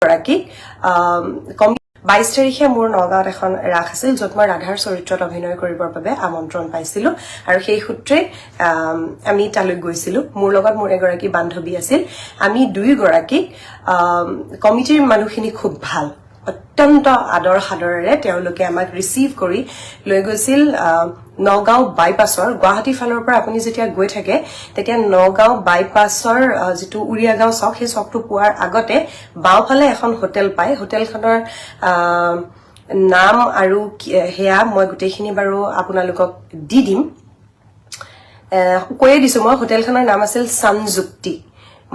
গৰাকীক 22 তাৰিখে মোৰ নগাঁৱত এখন ৰাস আছিল, য'ত মই ৰাধাৰ চৰিত্ৰত অভিনয় কৰিবৰ বাবে আমন্ত্ৰণ পাইছিলোঁ আৰু সেই সূত্ৰে আমি তালৈ গৈছিলোঁ। মোৰ লগত মোৰ এগৰাকী বান্ধৱী আছিল। আমি দুয়োগৰাকীক কমিটিৰ মানুহখিনি খুব ভাল, অত্যন্ত আদৰ সাদৰেৰে তেওঁলোকে আমাক ৰিচিভ কৰি লৈ গৈছিল। নগাঁও বাইপাছৰ, গুৱাহাটী ফালৰ পৰা আপুনি যেতিয়া গৈ থাকে, তেতিয়া নগাঁও বাইপাছৰ যিটো উৰিয়াগাঁও চক, সেই চকটো পোৱাৰ আগতে বাওঁফালে এখন হোটেল পায়। হোটেলখনৰ নাম আৰু সেয়া মই গোটেইখিনি বাৰু আপোনালোকক দি দিম। কৈয়ে দিছো মই, হোটেলখনৰ নাম আছিল চানযুক্তি।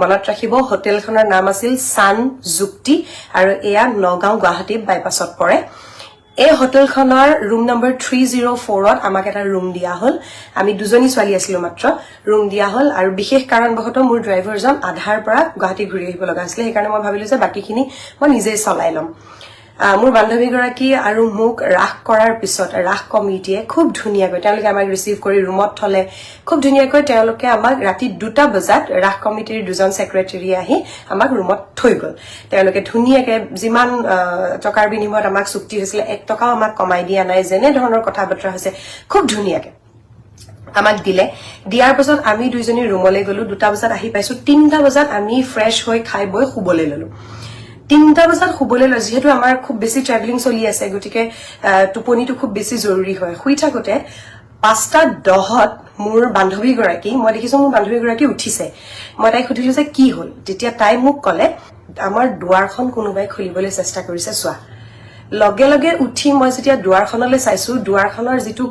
মনত ৰাখিব, হোটেলখনৰ নাম আছিল চানযুক্তি আৰু এয়া নগাঁও গুৱাহাটী বাইপাছত পৰে। এই হোটেলখনৰ ৰুম নম্বৰ 304ত আমাক এটা ৰুম দিয়া হ'ল। আমি দুজনী ছোৱালী আছিলো মাত্ৰ। ৰুম দিয়া হ'ল আৰু বিশেষ কাৰণবশতঃ মোৰ ড্ৰাইভাৰজন আধাৰ পৰা গুৱাহাটী ঘূৰি আহিব লগা আছিলে। সেইকাৰণে মই ভাবিলো যে বাকীখিনি মই নিজেই চলাই ল'ম। মোৰ বান্ধৱীগৰাকী আৰু মোক ৰাস কৰাৰ পিছত ৰাস কমিটিয়ে খুব ধুনীয়াকৈ তেওঁলোকে আমাক ৰিচিভ কৰি ৰুমত থলে। খুব ধুনীয়াকৈ তেওঁলোকে আমাক ৰাতি 2টা বজাত ৰাস কমিটিৰ দুজন ছেক্ৰেটেৰী আহি আমাক ৰুমত থৈ গ'ল। তেওঁলোকে ধুনীয়াকে যিমান টকাৰ বিনিময়ত আমাক চুক্তি হৈছিলে, 1 টকাও আমাক কমাই দিয়া নাই। যেনে ধৰণৰ কথা বতৰা হৈছে, খুব ধুনীয়াকে আমাক দিলে। দিয়াৰ পাছত আমি দুইজনী ৰুমলৈ গলো। 2টা বজাত আহি পাইছো। 3টা বজাত আমি ফ্ৰেছ হৈ খাই বৈ শুবলৈ ললো। 3টা বজাত শুবলৈ লৈ, যিহেতু আমাৰ খুব বেছি ট্ৰেভেলিং চলি আছে, গতিকে টোপনিটো খুব বেছি জৰুৰী হয়। শুই থাকোতে 5টা 10ত মোৰ বান্ধৱীগৰাকী, মই দেখিছো মোৰ বান্ধৱীগৰাকী উঠিছে। মই তাইক সুধিলো যে কি হ'ল? তেতিয়া তাই মোক ক'লে, আমাৰ দুৱাৰখন কোনোবাই খুলিবলৈ চেষ্টা কৰিছে, চোৱা। লগে লগে উঠি মই যেতিয়া দুৱাৰখনলৈ চাইছো, দুৱাৰখনৰ যিটো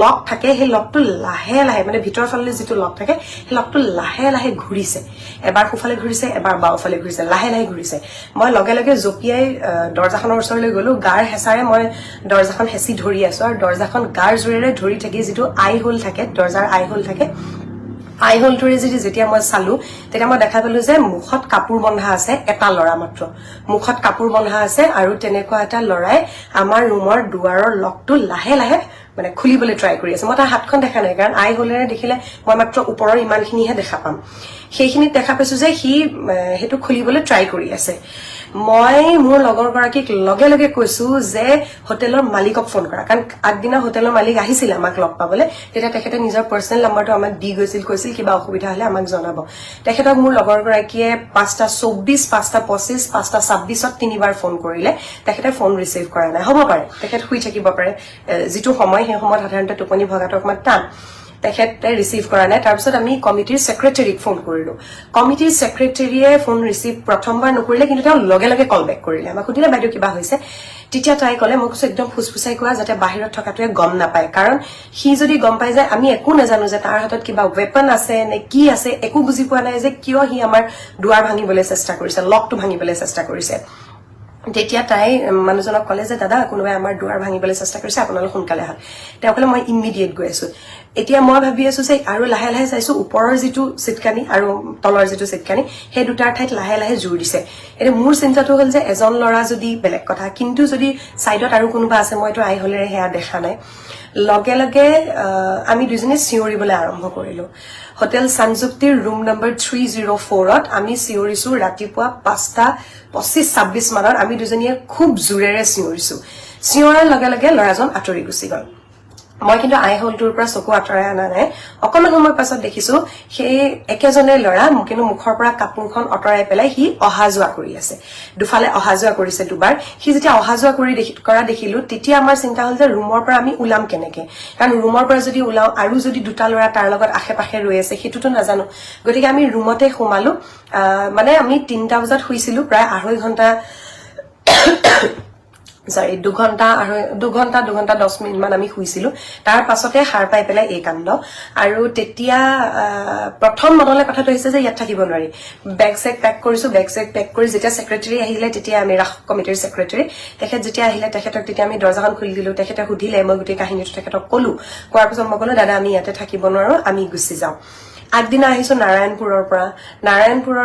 লক থাকে, সেই লকটো লাহে লাহে, মানে ভিতৰৰ ফালে যিটো লক থাকে, সেই লকটো লাহে লাহে ঘূৰিছে। এবাৰ সোঁফালে ঘূৰিছে, এবাৰ বাওঁফালে ঘূৰিছে, লাহে লাহে ঘূৰিছে। মই লগে লগে জঁপিয়াই দৰ্জাখনৰ ওচৰলৈ গ'লো। গাৰ হেঁচাৰে মই দৰ্জাখন হেঁচি ধৰি আছো আৰু দৰ্জাখন গাৰ জোৰেৰে ধৰি থাকি যিটো আই হোল থাকে, দৰ্জাৰ আই হোল থাকে, আই হোলটোৰে যেতিয়া মই চালো, তেতিয়া মই দেখা পালো যে মুখত কাপোৰ বন্ধা আছে এটা ল'ৰা মাত্ৰ। মুখত কাপোৰ বন্ধা আছে আৰু তেনেকুৱা এটা ল'ৰাই আমাৰ ৰুমৰ দুৱাৰৰ লকটো লাহে লাহে মানে খুলিবলৈ ট্ৰাই কৰি আছে। মই তাৰ হাতখন দেখা নাই, কাৰণ আই হোলেৰে দেখিলে মই মাত্ৰ ওপৰৰ ইমানখিনিহে দেখা পাম। সেইখিনিত দেখা পাইছো যে সি সেইটো খুলিবলৈ ট্ৰাই কৰি আছে। মই মোৰ লগৰ গৰাকীক লগে লগে কৈছো যে হোটেলৰ মালিকক ফোন কৰা, কাৰণ আগদিনা হোটেলৰ মালিক আহিছিলে আমাক লগ পাবলৈ। তেতিয়া তেখেতে নিজৰ পাৰ্চনেল নাম্বাৰটো আমাক দি গৈছিল, কৈছিল কিবা অসুবিধা হ'লে আমাক জনাব। তেখেতক মোৰ লগৰ গৰাকীয়ে 5টা 24, 5টা 25, 5টা 26ত তিনিবাৰ ফোন কৰিলে। তেখেতে ফোন ৰিচিভ কৰা নাই। হ'ব পাৰে তেখেত শুই থাকিব পাৰে। যিটো সময়, সেই সময়ত সাধাৰণতে টোপনি ভগাটো অকণমান টান। তেখেতে ৰিচিভ কৰা নাই। তাৰপিছত আমি কমিটিৰ ছেক্ৰেটেৰীক ফোন কৰিলো। কমিটিৰ ছেক্ৰেটেৰীয়ে ফোন ৰিচিভ প্ৰথমবাৰ নকৰিলে, কিন্তু তেওঁ লগে লগে কল বেক কৰিলে। আমাক সুধিলে, বাইদেউ, কিবা হৈছে? তেতিয়া তাই ক'লে, মই কৈছো একদম ফুচফুচাই কোৱা, যাতে বাহিৰত থকাটোৱে গম নাপায়, কাৰণ সি যদি গম পাই যায়, আমি একো নাজানো যে তাৰ হাতত কিবা ৱেপন আছে নে কি আছে। একো বুজি পোৱা নাই যে কিয় সি আমাৰ দুৱাৰ ভাঙিবলৈ চেষ্টা কৰিছে, লকটো ভাঙিবলৈ চেষ্টা কৰিছে। তেতিয়া তাই মানুহজনক ক'লে যে দাদা, কোনোবাই আমাৰ দুৱাৰ ভাঙিবলৈ চেষ্টা কৰিছে, আপোনালোক সোনকালে আহক। তেওঁ ক'লে, মই ইমিডিয়েট গৈ আছো। এতিয়া মই ভাবি আছো যে আৰু লাহে লাহে চাইছো, ওপৰৰ যিটো চিটকানি আৰু তলৰ যিটো চিটকানি, সেই দুটাৰ ঠাইত লাহে লাহে জোৰ দিছে। এতিয়া মোৰ চিন্তাটো হ'ল যে এজন ল'ৰা যদি বেলেগ কথা, কিন্তু যদি ছাইডত আৰু কোনোবা আছে, মইতো আই হলেৰে সেয়া দেখা নাই। লগে লগে আমি দুজনী চিঞৰিবলৈ আৰম্ভ কৰিলো। হোটেল সংযুক্তিৰ ৰুম নম্বৰ 304ত আমি চিঞৰিছো। ৰাতিপুৱা 5টা 25, 26 মানত আমি দুজনীয়ে খুব জোৰেৰে চিঞৰিছো। চিঞৰাৰ লগে লগে ল'ৰাজন আঁতৰি গুচি গ'ল। মই কিন্তু আই হোলটোৰ পৰা চকু আঁতৰাই অনা নাই। অকণমান সময় পাছত দেখিছো সেই একেজনে ল'ৰা, কিন্তু মুখৰ পৰা কাপোৰখন আঁতৰাই পেলাই সি অহা যোৱা কৰি আছে। দুফালে অহা যোৱা কৰিছে দুবাৰ। সি যেতিয়া অহা যোৱা কৰা দেখিলো, তেতিয়া আমাৰ চিন্তা হ'ল যে ৰুমৰ পৰা আমি ওলাম কেনেকে? কাৰণ ৰুমৰ পৰা যদি ওলাওঁ আৰু যদি দুটা ল'ৰা তাৰ লগত আশে পাশে ৰৈ আছে, সেইটোতো নাজানো। গতিকে আমি ৰুমতে সোমালো। মানে আমি 3টা বজাত শুইছিলো, প্ৰায় আঢ়ৈ ঘণ্টা, চৰি, 2 ঘণ্টা, আঢ়ৈ 2 ঘণ্টা, 2 ঘণ্টা 10 মিনিটমান আমি শুইছিলো। তাৰ পাছতে সাৰ পাই পেলাই এই কাণ্ড। আৰু তেতিয়া প্ৰথম মনলৈ কথাটো আহিছে যে ইয়াত থাকিব নোৱাৰি। বেগ চেগ পেক কৰিছো। বেগ চেগ পেক কৰি যেতিয়া ছেক্ৰেটেৰী আহিলে, তেতিয়া আমি, ৰাস কমিটিৰ ছেক্ৰেটেৰী তেখেত যেতিয়া আহিলে, তেখেতক তেতিয়া আমি দৰ্জাখন খুলি দিলো। তেখেতে সুধিলে, মই গোটেই কাহিনীটো তেখেতক ক'লো। কোৱাৰ পিছত মই ক'লো, দাদা, আমি ইয়াতে থাকিব নোৱাৰো, আমি গুচি যাওঁ। আগদিনা আহিছো নাৰায়ণপুৰৰ পৰা। নাৰায়ণপুৰৰ